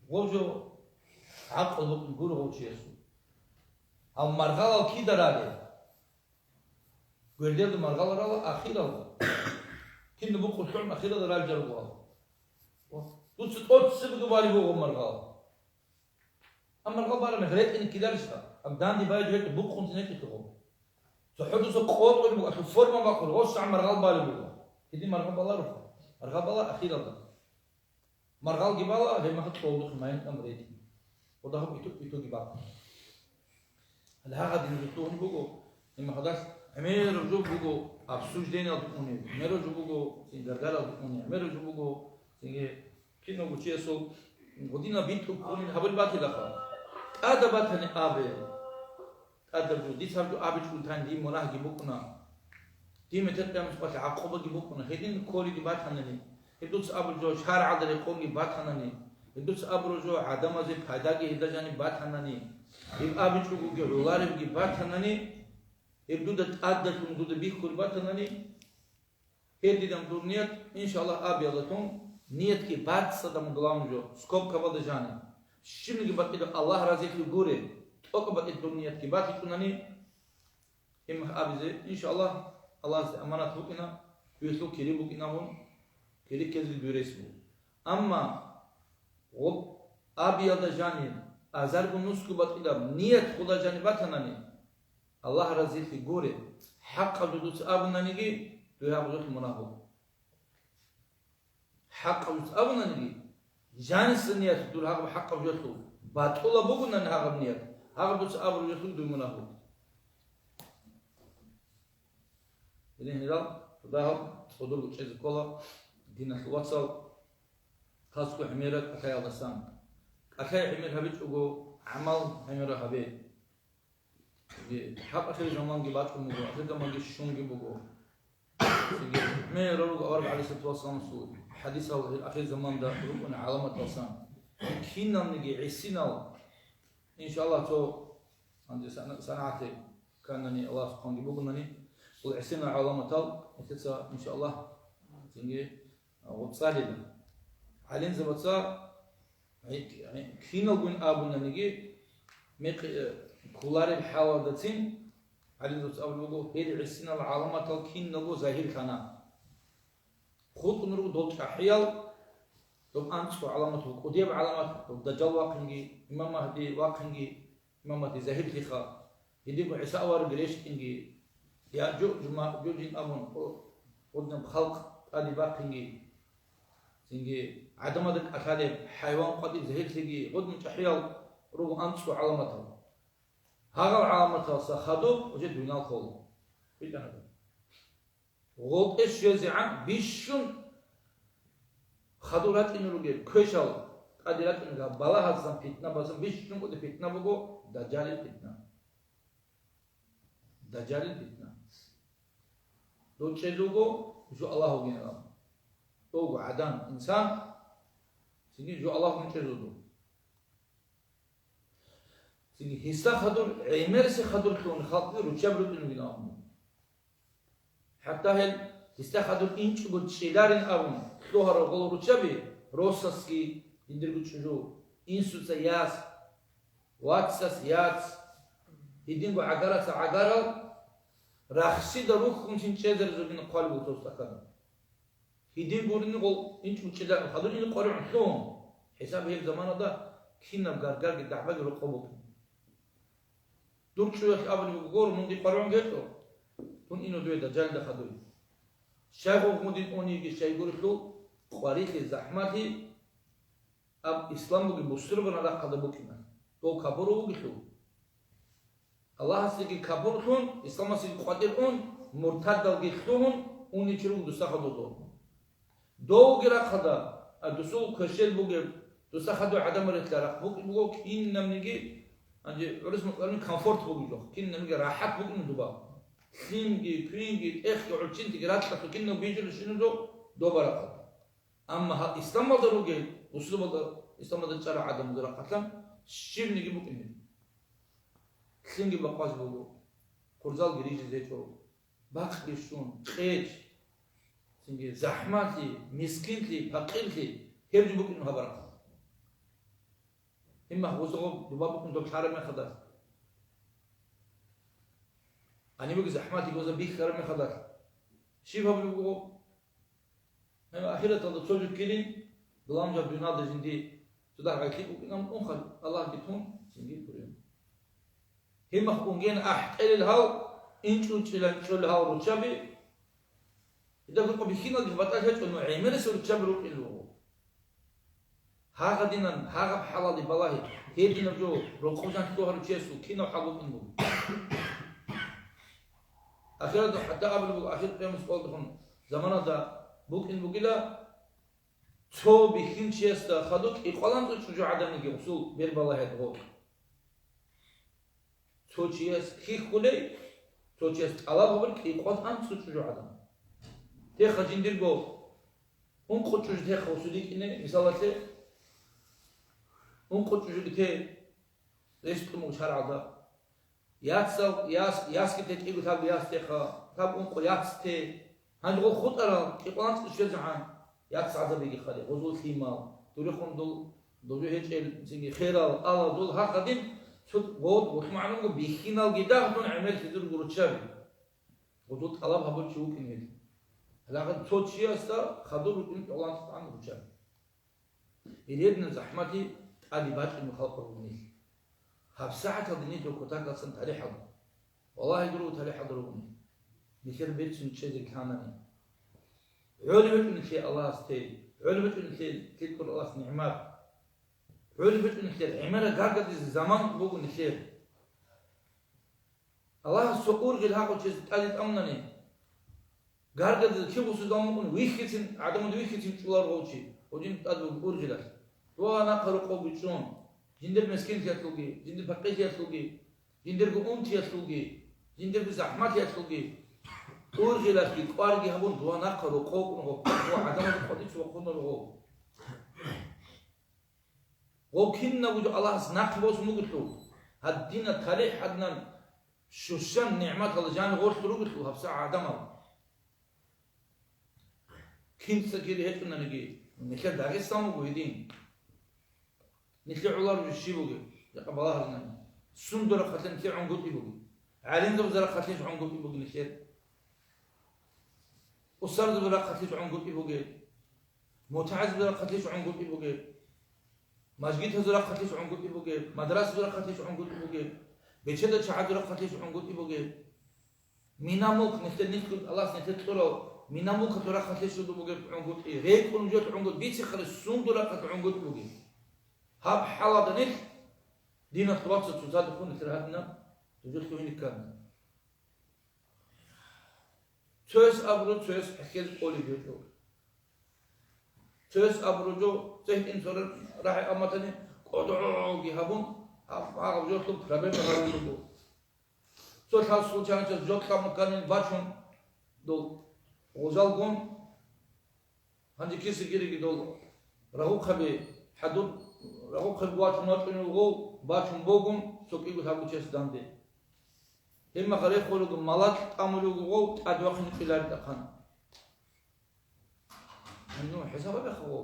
Гъов жо гӀакъула букӀин гуро гъов чиясул. Гьал маргъалал кида рали? Гвердерда маргъал рала ахиралда. Кинаб букъулъун ахиралда ралжаргуал. Дуца тӀоцебги бали буго маргъал. Амма маргъал бара мех ретӀине ккеларищха? Ам данде байги ретӀи букъунцин гьечӀелъул. ЦохӀо дуца къотӀулеб буго, форма бахъулеб, гъос маргъал бали буго. Гьедин маргъал баларо. Маргъал бала ахиралда. Маргъалги бала, гьеб мехалъ кьолдухъе майин тӀам ретӀи. Гъодагьаб иту-, итоги бакъ. Гьале гьагъадин жо лъугьун буго, гьеб мехалъ гӀемераб жо буго, обсуждениялда унеб, гӀемераб жо буго, цин гаргаралда унеб, гӀемераб жо буго, цинги киналго чиясул гъодинаб битӀун ккунин гьабулеб батилаха. ТӀада батани абе. ТӀадаб жо, дица гьаб жо абичӀого тани, дие мунагьги букӀуна. Дие метер къиямасеб къоялъ гӀакъубаги букӀуна. Гьедин кколиги батанани, гьеб дуца абулеб жо шаргӀалда рекъонги батанани, гьеб дуца абураб жо гӀадамазе пайдаги гьелда жаниб батанани, гьеб абичӀогоги гӀоларебги батанани, гьеб дуда тӀадалъун дуда бихьулеб батанани, Гьединаб дур ният, иншаллагь, абиялдалъун ниятги бацӀцӀадаб, главное жо, скобкабазда жаниб. Щибниги батӀияб Аллагь разилъи гуре, тӀокӀаб батӀияб дур ниятги батичӀунани, гьеб мехалъ абизе, иншаллагь, Аллагьасде аманат букӀина, дуелъул кири букӀинабун, кири ккезеги дуе рес буго. Амма гъоб абиялда жаниб, азарго нусго батӀияб ният худа жаниб батанани, Аллагь разилъи гуре, хӀакъаб жо дуца абунаниги, дуе гьаб жоялъул мунагь буго. ХӀакъаб дуца абунаниги, жаниса ният дур гьаб хӀакъаб жоялъул батӀулаб бугонани гьаб ният, гьаб дуца абураб жоялъул дуе мунагь буго. Гьедин гьелал дагьаб цӀодорго чӀезе ккола, диналъул вацал, хасго гӀемераб кӀалъаялдасан. КӀалъай гӀемер гьабичӀого, гӀамал гӀемераб гьабе. Гьаб ахир заманги бачӀун буго, ахир заманги щунги буго. Цинги гӀемерал руго авараг гӀалайгьиссалату вассаламасул хӀадисал гьел ахир заманда рукӀуна гӀаламаталсан. Киналниги гӀисинал, иншаллагь, цо гьанже сана-, санагӀалъе кканани, Аллагьас хъванги бугонани, гьел гӀисинал гӀаламатал нилъеца, иншаллагь, цинги гъоцӀалила. ГӀалимзабаца гӀи-, гӀи-, киналгун абунаниги, мекъи-, э, кколареб хӀалалдацин, гӀалимзабаца абулеб буго, гьел гӀисинал гӀаламатал киналго загьирлъана. ХутӀун руго дол чӀахӀиял, доб анцӀго гӀаламат, кӀудияб гӀаламат, доб Дажжал вахъинги, Имам Магьди вахъинги, Имам Магьди загьирлъиха, гьединго ГӀиса авараг рещтӀинги, Яъжуж-Маъжужин абун, гъо-, гъодинаб халкъ тӀаде бахъинги, цинги гӀадамазда кӀалъалеб хӀайван къватӀиб загьирлъиги, гъодин чӀахӀиял руго анцӀго гӀаламатал. Гьагъал гӀаламаталса хадуб уже дуйнал хола. БитӀана. ГъотӀе щвезегӀан бищун хадур ратӀине ругел квешал тӀаде ратӀине ругел балагьазасан, питнабазасан бищун кӀуди питна буго, Дажжалил питна. Дажжалил питна. Дов чӀезулго жо Аллагь вугин абун. Довго гӀадан, инсан, цинги жо Аллагь вугин чӀезулго. Цинги гьесда хадур, гӀемерисеб хадур лъугьун халкъги руччаби рутӀине ругин абун. ХӀатта гьел гьесда хадур инчӀого чӀеларин абун лъугьарал гъол руччаби, росасги, жиндирго чӀужу, инсуца яс, вацас яц, гьединго гӀагараца гӀагарал, рахсида рухьунцин чӀезаризулгин хъвалеб буго цо стакан. Гьедин гурони гъол инчӀ-, учӀила хадур ин къваригӀун лъугьун, хӀисаб гьеб заманалда кинаб гаргарги дагӀбаги рокъоб букӀин. Дур чӀуялъ абулеб буго: «Гуро, мунги къваригӀун гьечӀо, дун ино дуе дажжалида хадуй». Щай гъугъ мудин униги щайгурелъул къварилъи, захӀмалъи, аб ислам бугеб бусурбан рахъалда букӀина, дов капурав вугелъул. Аллагьасеги капурлъун, исламасеги къватӀир ун, муртадалги лъугьун унев чи руго дуса хадув. Довги рахъалда, а, дусул квешел бугеб, дуса хадув гӀадамал релълъарахъ букӀин буго кинабниги, гьанже гӀурус мукъалин комфорт бугеб жо, кинабниги рахӀат букӀин дуба. Лъимги, квинги, тӀехги, гӀурччинтиги ракьалъ кинаб бижулеб щинаб жо доба рахъалда. Амма гьал исламалда ругел, бусурбалда, исламалда чӀарал гӀадамазда рахъалъан щибниги букӀине. Лъимги бакъваз буго, хурзалги рижизе гьечӀо, бакъги щун, къеч, цинги захӀмалъи, мискинлъи, пакъирлъи, гьеб жо букӀин гьаб рахъалъ. Гьиммах гъоза гъоб дуба букӀун доб лъараб мехалда. Гьанибги захӀмалъи гъоза бихьараб мехалда. Щиб гьабулеб буго? Гьеб ахираталда цо жо ккелин, буламжаб дуниялда жинди цо дагь гӀайхъи букӀинан унхъа Аллагьги тун, цинги гурин. Гьиммах унген ахӀтӀелел гьал, инчӀунчӀилан чӀолел гьал руччаби, гьединго бихьиналги батӀалъи гьечӀо, ну гӀемерисел руччаби рукӀин руго. Гьагъадинан, гьагъаб хӀалалде балагье, гьединаб жо рокъов жанлъи лъугьарав чиясул кинаб хӀал букӀин буго. Ахираталда хӀатта абулеб буго, ахир къиямасеб къоялдехун заманалда букӀин бугила, цо бихьинчиясда хадуб кӀикъоялда анцӀго чӀужугӀадан йиги гъосул бер балагьиялда гъоркь. Цо чияс хьихьулей, цо чияс тӀалаб гьабулей кӀикъоялда анцӀго чӀужугӀадан. Теха жиндирго ункъо чӀужу теха гъосул рикӀкӀине, мисалалъе, ункъо чӀужуги те рес тӀумугъ шаргӀалда. Яцал, яс, ясги те кӀиго лъабго яс теха, лъабго ункъо яц те. Гьанже гъол хутӀарал кӀикъоялда анцӀго щвезегӀан яц гӀазаб йиги хадуб, гъозул лъимал, дурихъун дол, дов жо гьечӀел, цинги херал, алал, дол гьагъадин, цо гъод, гъолъ магӀна буго, бихьиналги дагь дун гӀемерлъизе руго руччаби. Гъозул тӀалаб гьабулев чи вукӀин гьел. Гьалагъан цо чиясда хадур рукӀин кӀикъоялда анцӀго руччаби. Гьединаб захӀмалъи тӀаде бачӀунеб халкъ руго нилъ. ГьабсагӀаталда нилъер кутакалдасан талихӀал. Валлагьи, дурго талихӀалда руго нилъ. Нилъер берцин чӀезе лъанани. ГӀолеб гьечӀо нилъее Аллагьас тей, гӀолеб гьечӀо нилъее лъикӀаб Аллагьас нигӀмат. ГӀолеб гьечӀо нилъер гӀемерал гаргадизе заман буго нилъер. Аллагьас цо ургъел гьагъав чиясда тӀаде тӀамунани, гаргадизе киб гъосул заман букӀун вихьицин, гӀадамазда вихьицин чӀоларо гъов чи, гъодин тӀад буго ургъелалъ. Дугьа нахъа рокъобги чӀун, жиндир мискинлъиялъулги, жиндир пакъирлъиялъулги, жиндирго унтиялъулги, жиндирго захӀмалъиялъулги, ургъелалъги кӀварги гьабун, дугьа нахъа рокъов вукӀун гъов, гъов гӀадамазда къватӀив вахъунаро гъов. Гъов кинабго жо Аллагьас нахъе босун бугелъул, гьадинаб талихӀ гьадинан щущан нигӀматалда жани гъорлъ ругелъул гьабсагӀат гӀадамал. Кинца кири гьечӀонаниги, нилъер Дагъистан буго гьедин. Нилъер гӀолареб жо щиб бугеб, жакъа балагьаринани. Сундул рахъалъе нилъер гӀунгутӀи бугеб? ГӀалимзабазул рахъалъе гӀунгутӀи бугеб нилъер? Устарзабазул рахъалъе гӀунгутӀи бугеб? МутагӀилзабазул рахъалъе гӀунгутӀи бугеб? Мажгитазул рахъалъе гӀунгутӀи бугеб? Мадрасабазул рахъалъе гӀунгутӀи бугеб? Бечедал чагӀазул рахъалъе гӀунгутӀи бугеб? Мина-мулк, нилъер нилъгун Аллагьас нилъер кьурал мина-мулкалъул рахъалъе щуго бугеб гӀунгутӀи, рекӀун жо гӀунгутӀи, бицихъали сундул рахъалъе гӀунгутӀи бугеб? Гьаб хӀалалда нилъ диналъ вацал цоцазухъун нилъер гьадинаб жо лъугьине ккана. Цояс абуро, цояс хӀехьезе кӀолеб гьечӀо. Цояс абуро жо, цо гьитӀин цо рагӀи аматани, кӀодогӀоги гьабун, гьаб-, гьаб жолъун проблема гьарулеб буго. Цо лъал случайно жо кьабун кканин бачун, дол гъожалгун, гьанже киса-кириги дол рагъухъаби хӀадур, рагъухъаби вачун вачӀунев вуго, бачун бугун, цо кӀиго лъабго чияс данде. Гьеб мехалъ рехун руго, малакь тӀамулев вуго, тӀадвахъине кӀолареб тӀахъан. Ну, хӀисаб гьабеха гъо.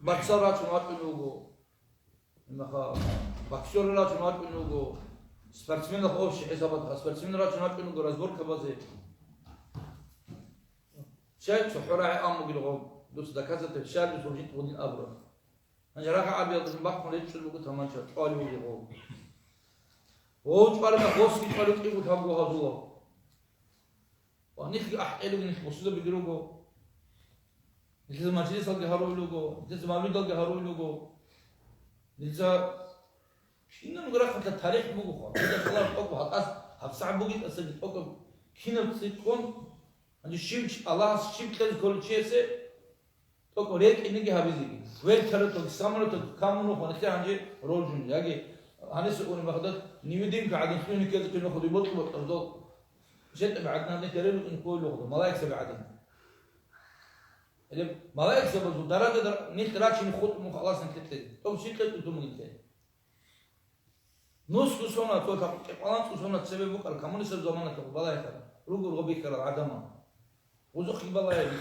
Бацал рачун вачӀунев вуго. Имаха боксёр рачун вачӀунев вуго. Спортсменах общий хӀисаб гьабеха. Спортсмен рачун вачӀунев вуго разборкабазе. Щай цохӀо рагӀи ан бугел гъов, дус доказательство щай дус гъов жинда гъудин абураб? Гьанже рагъа абиялдалъун бахъун речӀчӀун буго таманча, чӀвали буго гъов. Гъов чӀвараб гъосги чӀвали кӀиго лъабго гьазула. Ва нилъги ахӀелуги нилъ бусизабиги руго. Нилъеца мажлисалги гьарулел руго, нилъеца мавлидалги гьарулел руго. Нилъеца кинабго рахъалъа тарих бугоха. Нилъеца халал тӀокӀ гьатӀас гьабсагӀат бугин тӀасаги тӀокӀаб кинаб цӀикӀкӀун, гьанже щив чи-, Аллагьас щиб кьезе кколев чиясе тӀокӀ рекӀинеги гьабизеги. Вертолеталги, самолеталги камун вуго нилъер гьанже роржун. Яги гьаниса унеб мехалда невидимка гӀадин лъугьине ккезе кколеб мехалда, бокьа-бокьараб жо. ЖетӀаби гӀадин гьанже терел рукӀине кколеб мехалда, малаикзаби гӀадин. Гьеле малаикзабазул даражада нилъ рачине хутӀун вуго Аллагьас нилъер кьезе. ТӀокӀ щиб кьечӀо тумугин те. Нусго сона, цо кӀикъоялда анцӀго сона цебе букӀараб коммунистаб заманалъухъ балагье, руго гъоб бихьарал гӀадамал. Гъозухъе балагье,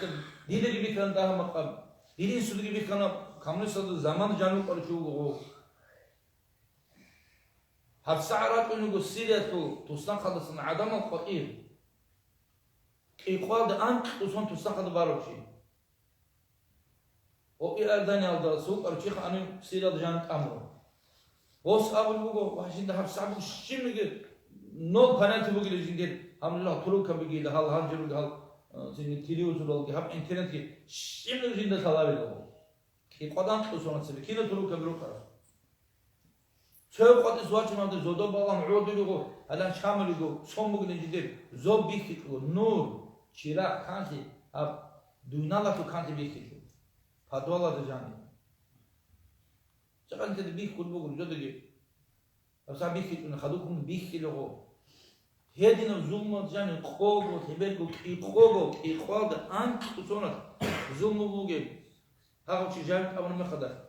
дидаги бихьана дагьаб макъаб, дир инсудаги бихьана, коммунистазда замана жанив кӀварав чи вуго гъов. ГьабсагӀат рачӀун вуго Сириялъул туснахъалдасан гӀадамал къватӀир. КӀикъоялда анкьго сон туснахъалда барав чи. Гъо Иорданиялдаса вукӀарав чиха гьанив Сириялда жанив тӀамурав. Гъос абулеб буго, ва жинда гьабсагӀат буго щибниги нол понятие бугила жиндир, гьаб туркабиги, гьал гьанжеруги, гьал, э, цинги телевизоралги, гьаб интернетги, щибниги жинда лъаларила гъо. КӀикъоялда анкьго соналъ цебе кинаб туркаби рукӀарал? Цо къватӀиса вачунаб зодо балагьун гӀодулего, гьалан чамалиго, сон бугилан жидер, зоб бихьичӀого, нур, чирагъ, канлъи, гьаб дуйналалъул канлъи бихьичӀого. Подвалалда жаниб. Жакъа нилъеда бихьулеб буго жодоги. ГьабсагӀат бихьичӀони, хадуб бихьилего. Гьединаб зулмуялда жаниб къого, лъеберго, кӀикъого, кӀикъоялда анкьго соналъ зулму бугеб. Гьагъав чи жанив тӀамураб мехалда.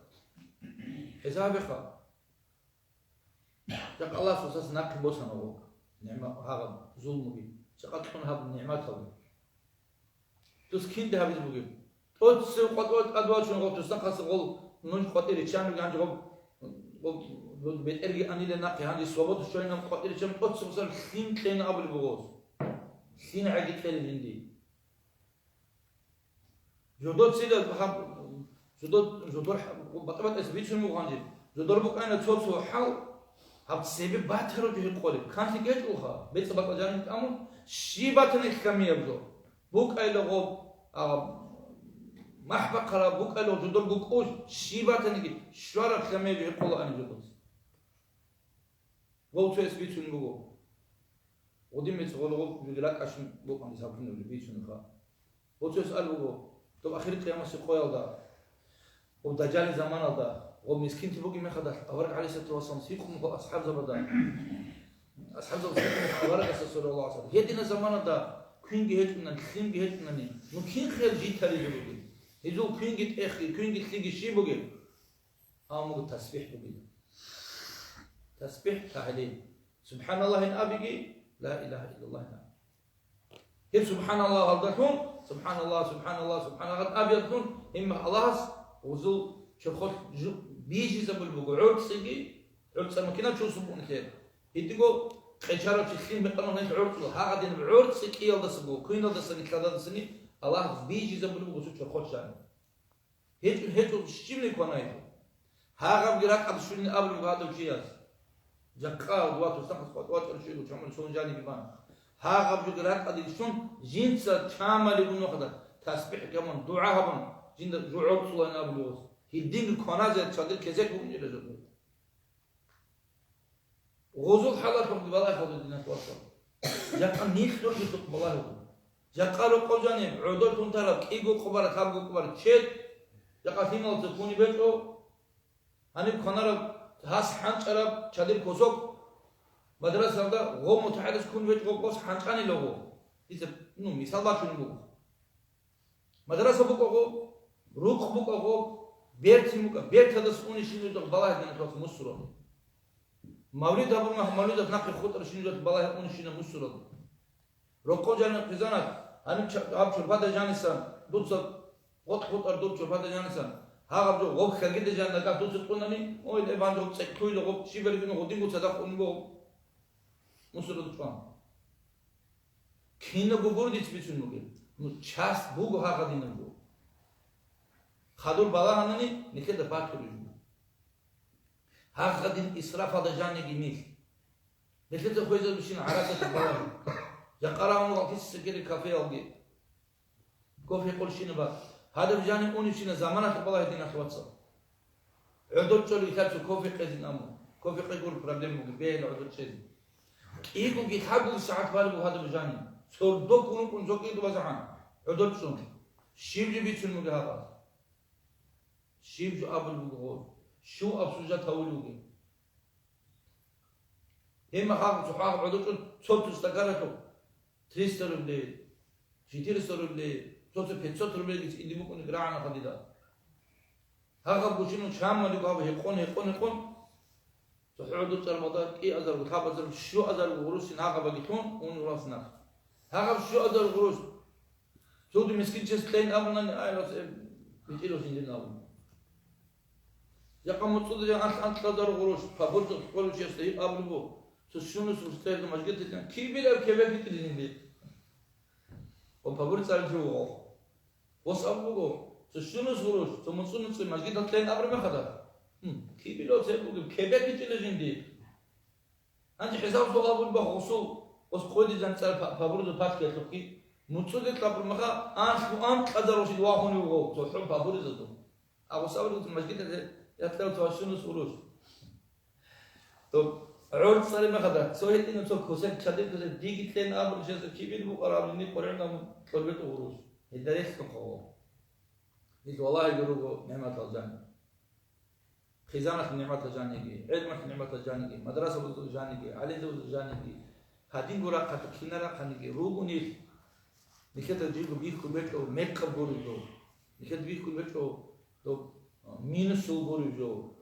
ХӀисаб гьабеха. Жакъа Аллагьас гъосаса нахъе босана гъо, нигӀма-, гьаб зулмуги, жакъа кьун гьаб нигӀматалги. Дус кинде гьабизе бугеб? ТӀоцев къватӀиве тӀадвачун гъо, туснахъаса гъол нуж къватӀир риччан ругел гьанже гъо, гъо, гъо бетӀерги анилан нахъе, гьанже свобода щвайилан къватӀир риччан, тӀоцевсар лъим кьейин абулеб буго гъос. Лъим гӀеги кьела жинди. Жодоцила гьаб, жодо-, жодор батӀа-батӀасе бицун буго гьанже. Жодор букӀана цо-цо хӀал, гьаб цебе батарав жо гьекъолеб. Канлъи гьечӀолха, бецӀ-бакӀал жаниб тӀамун, щиб батани лъамияб жо. БукӀайла гъоб, а, махӀ бахъараб, букӀайла жодор букӀуш, щиб батаниги, щвараб лъамияб жо гьекъолаани жодоц. Гъов цояс бицун буго. Гъудин мецӀ гъолгъоб жуги ракӀашун букӀун сабрунабли бицунха. Гъов цояс ал буго, доб ахир къиямасе къоялда, гъоб дажалил заманалда, гъоб мискинти бугеб мехалда, авараг гӀалайгьиссалату вассалам сикъун буго асхӀабзабада. АсхӀабзабаз сикъун буго аварагасда, саллаллагьу гӀалайгьи ва саллам. Гьедина заманалда квинги гьечӀунани, лъимги гьечӀунани, ну кин хел житаризе бугеб? Гьезул квинги тӀехги, квинги лъиги щиб бугеб? Гьанбуго тасбихӀ бугила. ТасбихӀ, тагьлил. СубхӀаналлагьин абиги, ла илагьа иллаллагьин абиги. Гьеб субхӀаналлагьалдалъун, субхӀаналлагь, субхӀаналлагь, субхӀаналлагь абиялдалъун, гьеб Аллагьас гъузул чорхолъ жу-, бижизабулеб буго гӀорцӀиги, гӀорцӀа макина чурсун букӀунелъе. Гьединго къечарав чи лъим гьекъанав гьанив гӀорцӀула, гьагъадинаб гӀорцӀи кӀиялдасаго, квиналдасаги лъадалдасани Аллагьас бижизабулеб буго гъусул чорхолъ жаниб. ГьечӀо, гьечӀо, щибни кванай. Гьагъабги ракӀалде щвелин абулеб гьадав чияс. Жакъа ва туснахъас къватӀ вачӀарав чӀего чамал цо жанибе бан. Гьагъаб жоги ракӀалде щун, жинца чамали гунухъда тасбихӀ гьабун, дугӀа гьабун, жинда жо гӀорцӀулаан абулев гъос. Гьединги кваназе чадир кесек букӀунчӀила жо. Гъозул хӀалалъухъги балагье хадур, диналъ вацал. Жакъа нилъ рухӀизухъ балагье хадур. Жакъа рокъов жаниб, гӀодор тун тараб, кӀиго къубараб, лъабго къубараб чед, жакъа лъималаца ккунеб гьечӀо, гьаниб кванараб гьас хӀанчӀараб чадир кусок, мадрасалда гъо мутагӀилис ккун гьечӀо гъос хӀанчӀанила гъо. Дица, ну, мисал бачунеб буго. Мадраса букӀа гъоб, рукъ букӀа гъоб, бертин букӀа, бертадас унищиназда балагье диналъ вацал мусура. Мавлид гьабуна, мавлидалъ нахъе хутӀарав щиназда балагье унищина мусура. Рокъов жаниб хъизанат, гьаниб ча-, гьаб чорпада жанисан, дуца гъоркь хутӀар дур чорпада жанисан, гьагъаб жо гъоб хьагида жан нагагь дуца кьунани, ой, леб гьанже гъоб цӀекӀлъуйла гъоб, щиб бергьуна гъодинго цадахъ унго гъоб мусура чӀван. Кинабго гуро дица бицун бугеб. Ну, часть буго гьагъадинабго. Хадур балагьанани, нилъеда батулеб жо. Гьагъадин исрафалда жаниги нилъ. Нилъеца хвезабищин гӀарасалъ балагьи. Жакъа рагьун валтиса кири кафеялги. Кофе къурщинаб. Гьадаб жаниб унищина заманалъ балагьи, диналъ вацал. ГӀодор чӀолев лъацо кофе къезин аму. Кофе къегур проблема буго, бегьила гӀодор чӀезин. КӀиго гилъагул сагӀат балеб буго гьадаб жаниб. Цордо кунукъун цо кӀиго базагӀан. ГӀодор чӀун. Щиб жо бицун буго гьаб? Щиб жо абулеб буго гъов? Щив аб сужат гьавулев вугев? Гьеб мехалъ цохӀо гӀодор чӀун цо-цо стаканалъухъ триста рублей, четыреста рублей, цо-цо пятьсот рублейги иди букӀунеб рагӀана хадида. Гьагъаб гучинав чамалиго гьаб гьекъон, гьекъон, гьекъон. ЦохӀо гӀодор чӀарабалда кӀиазарго, лъабазарго, щуазарго гъурусин гьагъабаги лъун ун уралъ нахъ. Гьагъаб щуазарго гъурус. Цоги мискинчияс кьейин абунани, ай, рас, э, бичӀчӀила жиндирин абун. Жакъа муцӀуда жан анлъ-анлъазарго гъурус, пабурцӀа къолев чиясда гьеб абулеб буго. Цо щунус гъурус кьезе мажгиталъе кибилаб кебе битӀилин жинди. Ва пабурцӀа жо вуго. Ос абулеб буго, цо щунус гъурус, цо муцӀу-муцӀи мажгиталъ кьейин абураб мехалда. Гьм, кибилаб цебе бугеб, кебе бичӀчӀила жинди. Гьанже хӀисаб суал буго, гъусул ос къойде жанцӀар па-, пабурда палъиялъухъги, муцӀуде кьабурмаха, анлъго-анкьазарушин вахунев вуго, цохӀо пабуризазул. Агъусаврилъун мажгиталъе ятлъарав цо щунус гъурус. Доб гӀорцӀари мехада, цо гьитӀина цо косек чадил косек диги кьен абуру чиясда кибил букӀараб жиндир къоргӀинаб кьолбетӀу гъурус. Гьелда релълъун хъо. Ил валагьиги руго нигӀматал жаниб. Хъизаналъул нигӀматал жаниги, гӀелмалъул нигӀматал жаниги, мадрасабазул жаниги, гӀалимзабазул жаниги, гьадинго рахъалъ кинаб рахъаниги ругонил, нилъеда жиго бихьун бечӀо мекъаб гуреб жо, нилъеда бихьун бечӀо доб, а, минусул гуреб жо.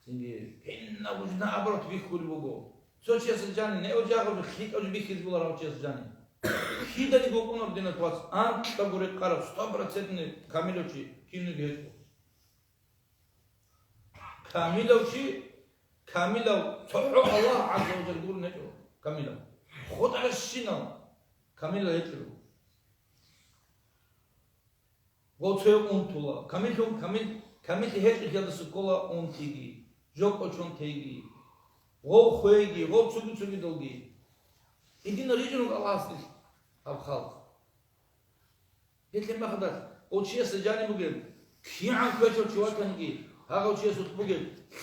Цинги гьенаб жо наоборот бихьулеб буго. Цо чиясда жаниб, неб жагьурги лъикӀаб жо бихьизе боларав чиясда жаниб. Киданиги вукӀунеб, диналъ вацал, анкьабго рекъараб, стопроцентный камилав чи кинниги гьечӀо. Камилав чи, камилав цохӀо Аллагь гӀазза ва жалла гурони гьечӀо, камилав. ХутӀаращинав камилав гьечӀо. Гъов цояв унтула. Камиллъун, камил, камиллъи гьечӀолъиялдаса ккола унтиги, жо кӀочон теги, гъов хвейги, гъов цуги-цугидалги. Гьединал рижун руго Аллагьас гьаб халкъ. Гьелъ мехалда гъов чиясда жаниб бугеб, кигӀан квешав чи ватаниги, гьагъав чиясулъ бугеб,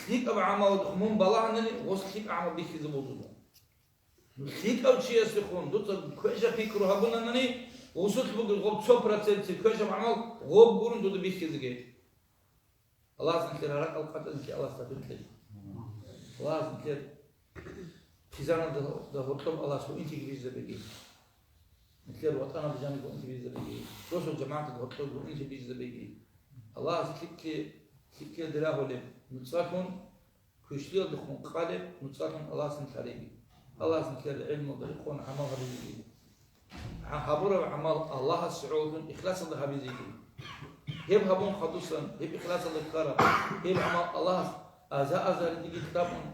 лъикӀаб гӀамал мун балагьанани, гъос лъикӀаб гӀамал бихьизе бузула. ЛъикӀав чиясехун дуца квеша пикру гьабунанани, гъусулъ бугеб гъоб цо процент квешаб гӀамал гъоб гурун дуда бихьизеги. Аллагьас нилъер гьаракь къачӀанилъи Аллагьас тавфикъ кьеги. Аллагьас нилъер хъизаналда гьоркьоб Аллагьас гьуинлъиги бижизабеги. Нилъер ватӀаналда жаниб гьуинлъи бижизабеги. Росул жамагӀаталда гьоркьоб гьуинлъи бижизабеги. Аллагьас лъикӀлъи-, лъикӀлъиялде рагьулеб нуцӀалъун, квешлъиялдехун къалеб нуцӀалъун Аллагьас нилъ гьареги. Аллагьас нилъер гӀелмалда рекъон гӀамал гьабизеги. Гьа-, гьабураб гӀамал Аллагьасе гӀололъун ихласалда гьабизеги. Гьеб гьабун хадусан, гьеб ихласалда ккараб, гьеб гӀамал Аллагьас аза-азаридеги кьабун,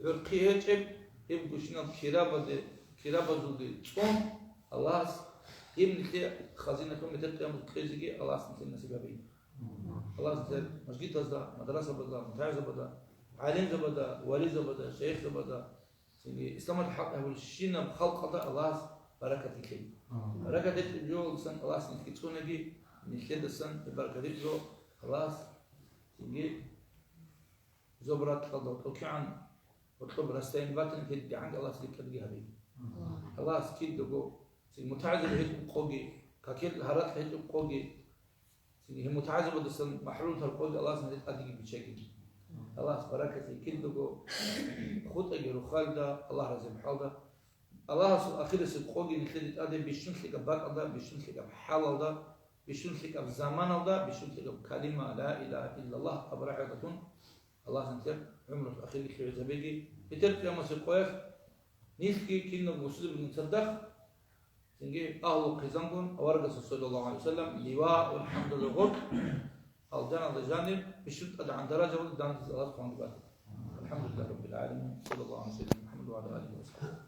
гӀурхъи гьечӀеб, гьеб гущинал кирабазе, кирабазулги цӀун, Аллагьас гьеб нилъее хазиналъун метер къиямат кьезеги Аллагьас нилъее насиб гьабеги. Аллагьас нилъер мажгитазда, мадрасабазда, мутагӀилзабазда, гӀалимзабазда, вализабазда, шайихзабазда, цинги исламалъул хӀакъ гьабулщинаб халкъалда Аллагьас баракат кьеги. Амин. Баракат гьечӀеб жоялдасан Аллагьас нилъги цӀунаги, нилъедасан баракат гьечӀеб жо Аллагьас цинги зобракьалда тӀокигӀан гьоркьоб расстояние батани, гьедигӀанги Аллагьас рикӀкӀадги гьабеги. Аллагьас кидаго, цин мутагӀилзаби гьечӀеб къоги, какил гьаракь гьечӀеб къоги, цин гьеб мутагӀилзабаздасан махӀрумтал къоги Аллагьас гьанже тӀадеги биччаги. Аллагьас баракат кьеги кидаго, хутӀаги рохалда, Аллагь разилъ хӀалда. Аллагьасул ахирисеб къоги нилъеде тӀаде бищун лъикӀаб бакӀалда, бищун лъикӀаб хӀалалда, бищун лъикӀаб заманалда, бищун лъикӀаб калима, ла илагьа иллаллагь абураб рахӀаталъун Аллагьас нилъер гӀумру ахирги лъугӀизабеги. Бетер къиямасеб къоялъ нилъги кинаб бусурбаб цадахъ, цинги агьлу хъизангун аварагасул саллаллагьу гӀалайгьи ва саллам ливаул хӀамдалда гъоркь, алжаналда жаниб бищун тӀадегӀан даражаялда данделъи Аллагьас хъван батила. АлхӀамдулиллагьи раббил гӀаламин. Саллаллагьу гӀала сайидина МухӀаммад ва гӀала алигьи ва сахӀбигьи.